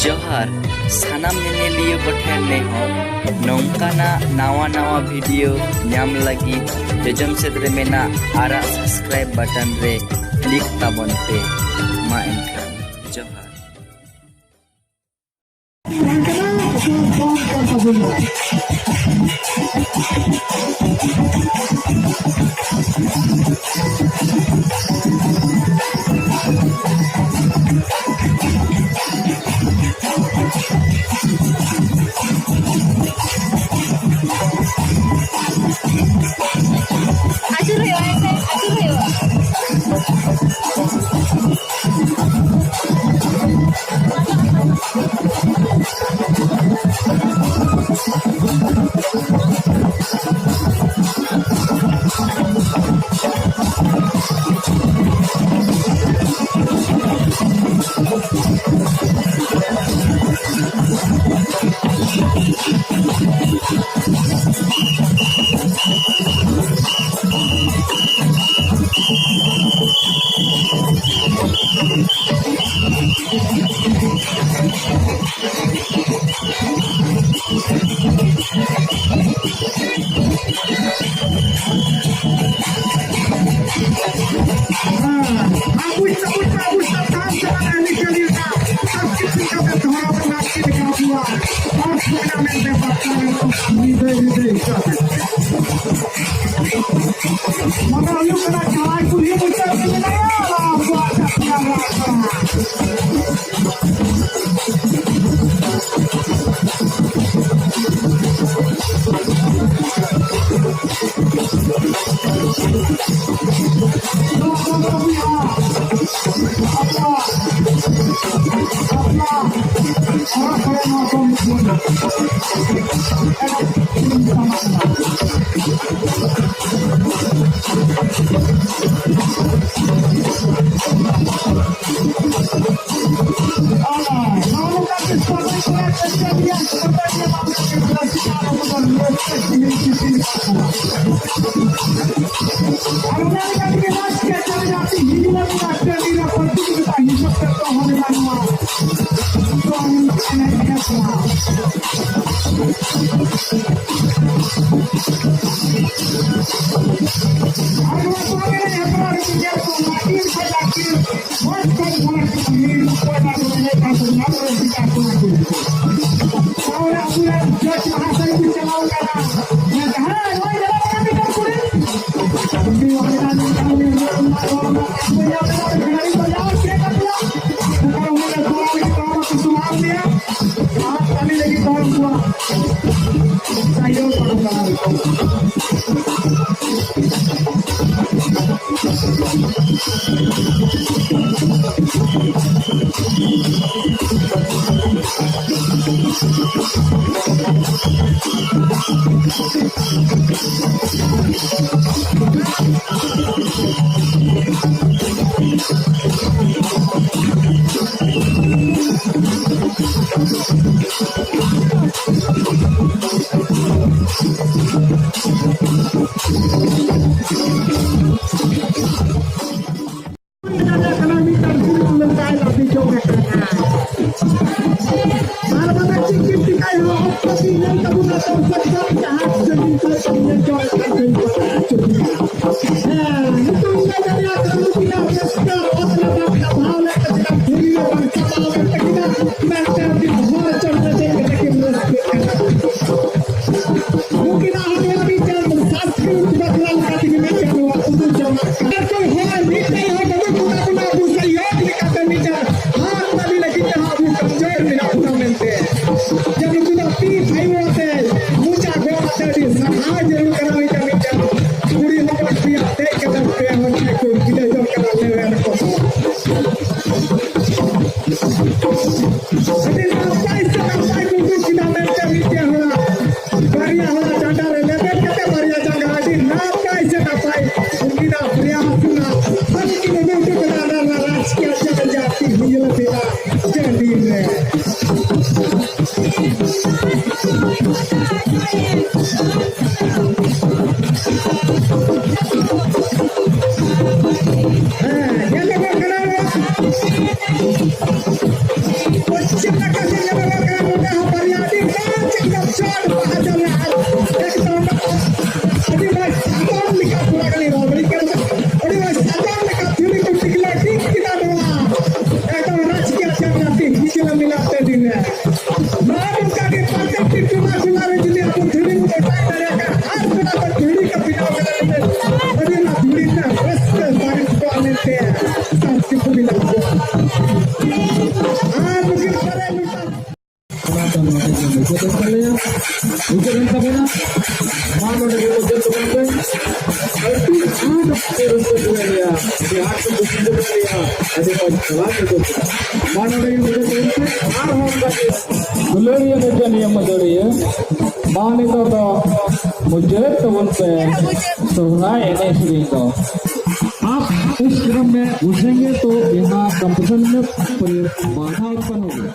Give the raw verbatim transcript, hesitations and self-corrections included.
ᱡᱚᱦᱟᱨ ᱥᱟᱱᱟᱢ ᱧᱮᱧᱮᱞᱤᱭᱟᱹ ᱠᱚᱴᱷᱮᱱ ᱱᱮᱦᱚᱨ, ᱱᱚᱝᱠᱟᱱᱟᱜ ᱱᱟᱣᱟ ᱱᱟᱣᱟ ᱵᱷᱤᱰᱤᱭᱳ ᱧᱟᱢ ᱞᱟᱹᱜᱤᱫ ᱡᱚᱡᱚᱢ ᱥᱮᱫ ᱨᱮ ᱢᱮᱱᱟᱜ ᱟᱨᱟᱜ subscribe button ᱨᱮ click ᱛᱟᱵᱚᱱ ᱯᱮ᱾ ᱢᱟ ᱮᱱᱠᱷᱟᱱ ᱡᱚᱦᱟᱨ᱾ ᱟᱹᱪᱩᱨ ᱦᱩᱭᱩᱜᱼᱟ, ᱦᱮᱸ ᱥᱮ? ᱟᱹᱪᱩᱨ ᱦᱩᱭᱩᱜᱼᱟ᱾ ᱢᱟᱱᱮ ᱦᱩᱭᱩᱜ ᱠᱟᱱᱟ ᱡᱟᱦᱟᱸᱭ ᱠᱩᱞᱦᱤ ᱢᱩᱪᱟᱹᱫ ᱨᱮ ᱢᱮᱱᱟᱭᱟ, ᱟᱵᱚᱣᱟᱜ ᱪᱟᱹᱥᱤᱭᱟᱜ ᱨᱟᱡᱽ ᱠᱟᱱᱟ᱾ ᱱᱚᱣᱟ ᱫᱚ ᱠᱟᱹᱢᱤᱭᱟ᱾ ᱟᱵᱚᱣᱟᱜ ᱵᱟᱯᱞᱟ ᱦᱚᱨᱟ ᱠᱚᱨᱮ ᱱᱚᱣᱟ ᱠᱚ ᱢᱤᱫ ᱵᱚᱱ ᱟᱨ ᱱᱚᱣᱟ ᱥᱚᱢᱚᱭ ᱨᱮ ᱦᱮᱯᱨᱟᱣ ᱨᱮ ᱧᱮᱞ ᱠᱚ ᱢᱟᱨᱴᱤᱱ ᱥᱮ ᱞᱟᱴᱤᱱ ᱢᱚᱡᱽ ᱠᱚ ᱢᱚᱡᱽ ᱠᱚ ᱢᱤᱞ ᱠᱚ ᱚᱱᱟ ᱠᱚ ᱧᱮᱞ ᱠᱚ ᱧᱟᱢ ᱨᱮ ᱥᱮᱛᱟ ᱠᱚ ᱟᱹᱜᱩ ᱠᱚ᱾ ᱛᱟᱦᱚᱞᱮ ᱟᱵᱚ ᱨᱮᱱ ᱡᱟᱡᱽ ᱢᱟᱦᱟᱥᱚᱭ ᱠᱚ ᱪᱟᱞᱟᱣ ᱠᱟᱱᱟ᱾ ᱡᱟᱦᱟᱸ ᱱᱚᱜᱼᱚᱭ ᱧᱮᱞᱚᱜ ᱠᱟᱱᱟ ᱢᱤᱫᱴᱟᱝ ᱠᱩᱲᱤ᱾ ᱩᱱᱤ ᱦᱚᱸ ᱢᱮᱱᱟ ᱱᱚᱝᱠᱟ ᱜᱮ ᱦᱩᱭᱩᱜ ᱢᱟ, ᱱᱚᱣᱟ ᱢᱟ ᱟᱵᱚ ᱧᱟᱢ ᱮᱫᱟ, ᱠᱷᱤᱞᱟᱲᱤ ᱠᱚ ᱧᱟᱢ ᱠᱮᱫ ᱛᱟᱵᱚᱱᱟ᱾ ᱚᱠᱟ ᱨᱮ ᱩᱱᱤ ᱫᱚ ᱠᱚᱲᱟ ᱞᱟᱹᱜᱤᱫ ᱱᱚᱣᱟ ᱢᱟ ᱠᱚ ᱥᱚᱢᱟᱱ ᱜᱮᱭᱟ᱾ ᱟᱨ ᱠᱟᱹᱢᱤ ᱞᱟᱹᱜᱤᱫ ᱦᱚᱲ ᱠᱚᱣᱟᱜ ᱥᱟᱭᱚᱱ ᱯᱟᱨᱚᱢ ᱫᱟᱲᱮ ᱠᱚ᱾ ᱠᱟᱱᱟ, ᱢᱤᱫᱴᱟᱝ ᱠᱩᱲᱤ ᱠᱚ ᱞᱟᱹᱭ ᱫᱟ, "ᱟᱭ ᱞᱟᱵᱷ ᱡᱚᱝ ᱟᱠᱟᱱᱟ᱾" ᱟᱨ ᱵᱟᱝ ᱪᱮᱫ ᱪᱮᱫ ᱪᱤᱠᱟᱹᱭ ᱦᱩᱭᱩᱜᱼᱟ, ᱚᱠᱛᱚ ᱠᱤ ᱧᱮᱞ ᱛᱟᱵᱚᱱᱟ, ᱫᱚᱨᱥᱚᱠ ᱠᱚ ᱡᱟᱦᱟᱸ ᱥᱟᱺᱜᱤᱧ ᱠᱷᱚᱱ ᱠᱚ ᱧᱮᱞ ᱡᱚᱝ ᱠᱟᱱ ᱠᱚ ᱧᱮᱞ ᱡᱚᱝ ᱠᱟᱱᱟ᱾ ᱦᱮᱸ, ᱱᱤᱛᱚᱜ ᱤᱧ ᱞᱟᱹᱭ ᱫᱟᱲᱮᱭᱟᱜ ᱠᱟᱱᱟ, ᱱᱩᱠᱤᱱᱟᱜ ᱨᱟᱹᱥᱠᱟᱹ ᱚᱛ ᱨᱮ ᱵᱟᱝ ᱪᱟᱵᱟᱣ ᱞᱮᱱ ᱛᱟᱹᱠᱤᱱᱟ, ᱫᱷᱤᱨᱤ ᱨᱮ ᱵᱟᱝ ᱪᱟᱵᱟᱣ ᱞᱮᱱ ᱛᱟᱹᱠᱤᱱᱟ, ᱢᱮᱱᱠᱷᱟᱱ ᱩᱱᱠᱤᱱ ᱦᱚᱲ ᱪᱚᱴ ᱨᱮ ᱫᱮᱡ ᱠᱟᱛᱮ ᱠᱤᱱ ᱨᱟᱹᱥᱠᱟᱹᱜ ᱠᱟᱱᱟ᱾ ᱱᱩᱠᱤᱱᱟᱜ ᱦᱚᱸ ᱢᱤᱫᱴᱟᱝ ᱥᱟᱥᱠᱨᱤᱛ ᱵᱟᱠᱷᱨᱟ ᱞᱮᱠᱟ ᱛᱮᱜᱮ ᱢᱤᱫᱴᱟᱝ ᱱᱚᱣᱟ ᱩᱫᱩᱜ ᱡᱚᱝᱟᱜ ᱠᱟᱱᱟ᱾ ᱟᱨ ᱠᱚ ᱦᱚᱲ ᱢᱤᱫᱴᱟᱝ ᱦᱚᱸ ᱵᱟᱹᱱᱩᱜ ᱠᱚᱛᱟ ᱵᱚᱱᱟ ᱟᱵᱚ ᱥᱮ ᱤᱭᱟᱹ ᱞᱮᱠᱟᱛᱮ ᱢᱤᱫᱴᱟᱝ ᱦᱟᱛ ᱛᱟᱹᱞᱤ ᱞᱟᱹᱜᱤᱫ ᱛᱮᱦᱚᱸ ᱟᱵᱚ ᱠᱚᱢᱡᱳᱨ ᱢᱮᱱᱟᱜ ᱵᱚᱱᱟ ᱢᱮᱱᱛᱮ᱾ ᱡᱮ ᱱᱩᱠᱩ ᱫᱚ ᱛᱤ ᱛᱷᱟᱭᱚ ᱟᱛᱮ ᱢᱚᱪᱟ ᱜᱚᱜ ᱟᱛᱮ ᱟᱹᱰᱤ ᱥᱟᱨᱦᱟᱣ ᱡᱟᱹᱨᱩᱲ ᱠᱟᱱᱟ ᱢᱮᱱᱛᱮ ᱢᱤᱫᱴᱟᱝ ᱠᱩᱲᱤ ᱦᱚᱯᱚᱱ ᱯᱮᱭᱟ ᱫᱮᱡ ᱠᱟᱛᱮ ᱯᱮ ᱦᱚᱲ ᱴᱷᱮᱱ ᱠᱚ ᱵᱤᱫᱟᱹᱭ ᱡᱚᱝ ᱠᱟᱱᱟ ᱞᱮᱣᱮᱨ ᱠᱚ᱾ ᱟᱹᱰᱤ ᱱᱟᱯᱟᱭ ᱥᱮ ᱱᱟᱯᱟᱭ ᱠᱚ ᱩᱫᱩᱜ ᱠᱮᱫᱟ ᱢᱮᱱᱛᱮ ᱢᱤᱫᱴᱮᱱ ᱦᱚᱲᱟᱜ ᱵᱟᱨᱭᱟ ᱦᱚᱲᱟᱜ ᱰᱟᱸᱰᱟ ᱨᱮ ᱞᱮᱵᱮᱫ ᱠᱟᱛᱮ ᱵᱟᱨᱭᱟ ᱡᱟᱸᱜᱟ ᱟᱹᱰᱤ ᱱᱟᱯᱟᱭ ᱥᱮ ᱱᱟᱯᱟᱭ ᱩᱱᱠᱤᱱᱟᱜ ᱵᱟᱨᱭᱟ ᱦᱟᱹᱥᱩᱱᱟᱜ ᱦᱟᱹᱥᱩ ᱠᱤᱱ ᱩᱫᱩᱜ ᱦᱚᱴᱚ ᱠᱟᱫᱟ ᱚᱱᱟ ᱨᱟᱡᱽᱠᱤᱭᱟᱹ ᱪᱟᱞ ᱡᱟᱹᱛᱤ ᱦᱩᱭᱩᱜ ᱛᱮᱱᱟᱜ ᱴᱟᱺᱰᱤ ᱨᱮ᱾ ᱦᱮᱸ, ᱧᱮᱞ ᱧᱟᱢᱚᱜ ᱠᱟᱱᱟ᱾ ᱯᱚᱥᱪᱤᱢ ᱱᱟᱠᱷᱟ ᱠᱤᱞᱳ ᱢᱮᱱᱟᱜ ᱛᱮ ᱫᱤᱱ ᱨᱮ᱾ ᱱᱚᱜᱼᱚ ᱱᱚᱝᱠᱟ ᱜᱮ ᱯᱨᱚᱛᱮᱠᱴᱤ ᱴᱚᱞᱟ ᱴᱚᱞᱟ ᱨᱮ ᱡᱩᱫᱤ ᱟᱵᱚ ᱫᱷᱤᱨᱤ ᱵᱚᱱ ᱚᱴᱟᱝ ᱫᱟᱲᱮᱭᱟᱜ ᱠᱷᱟᱱ, ᱟᱨ ᱛᱷᱚᱲᱟ ᱠᱚ ᱫᱷᱤᱨᱤ ᱠᱚ ᱵᱮᱱᱟᱣ ᱠᱟᱫᱟ ᱢᱮᱱᱛᱮ, ᱟᱹᱰᱤ ᱚᱱᱟ ᱫᱷᱤᱨᱤ ᱨᱮᱱᱟᱜ ᱨᱟᱹᱥᱠᱟᱹ ᱵᱟᱹᱲᱤᱡ ᱠᱚᱜᱼᱟ ᱢᱮᱱᱛᱮ ᱥᱟᱱᱛᱤ ᱠᱚ ᱵᱮᱱᱟᱣ ᱠᱚᱣᱟ᱾ ᱟᱨ ᱱᱩᱠᱤᱱ ᱵᱟᱨᱭᱟ ᱱᱚᱝᱠᱟ ᱚᱱᱟ ᱫᱚ ᱱᱚᱰᱮ ᱜᱮ ᱢᱩᱪᱟᱹᱫ ᱮᱱ ᱛᱟᱞᱮᱭᱟ᱾ ᱢᱩᱪᱟᱹᱫ ᱮᱱ ᱛᱟᱵᱚᱱᱟ᱾ ᱢᱟ ᱱᱚᱰᱮ ᱜᱮ ᱢᱩᱪᱟᱹᱫ ᱛᱟᱵᱚᱱ ᱯᱮ᱾ ᱟᱹᱰᱤ ᱟᱸᱴ ᱯᱮ ᱨᱟᱹᱥᱠᱟᱹ ᱠᱮᱫᱟ ᱞᱮᱭᱟ, ᱟᱹᱰᱤ ᱟᱸᱴ ᱯᱮ ᱠᱩᱥᱤ ᱠᱮᱫᱟ ᱞᱮᱭᱟ, ᱟᱹᱰᱤ ᱢᱚᱡᱽ ᱪᱟᱞᱟᱣ ᱠᱮᱫᱟ ᱯᱮ᱾ ᱢᱟ ᱱᱚᱰᱮ ᱜᱮ ᱢᱩᱪᱟᱹᱫ ᱛᱟᱵᱚᱱ ᱯᱮ᱾ ᱟᱨᱦᱚᱸ ᱚᱱᱠᱟ ᱜᱮ ᱫᱩᱞᱟᱹᱲᱤᱭᱟᱹ ᱢᱩᱪᱟᱹᱫ ᱱᱤᱭᱟᱹ ᱢᱩᱪᱟᱹᱫᱤᱭᱟᱹ᱾ ᱢᱟ ᱱᱤᱛᱚᱜ ᱫᱚ ᱢᱩᱪᱟᱹᱫ ᱛᱟᱵᱚᱱ ᱯᱮ ᱥᱚᱦᱨᱟᱭ ᱮᱱᱮᱡ ᱥᱮᱨᱮᱧ ᱫᱚ᱾ आप उस क्रम में घुसेंगे तो यहाँ कंपटीशन में बाधा उत्पन्न होगी।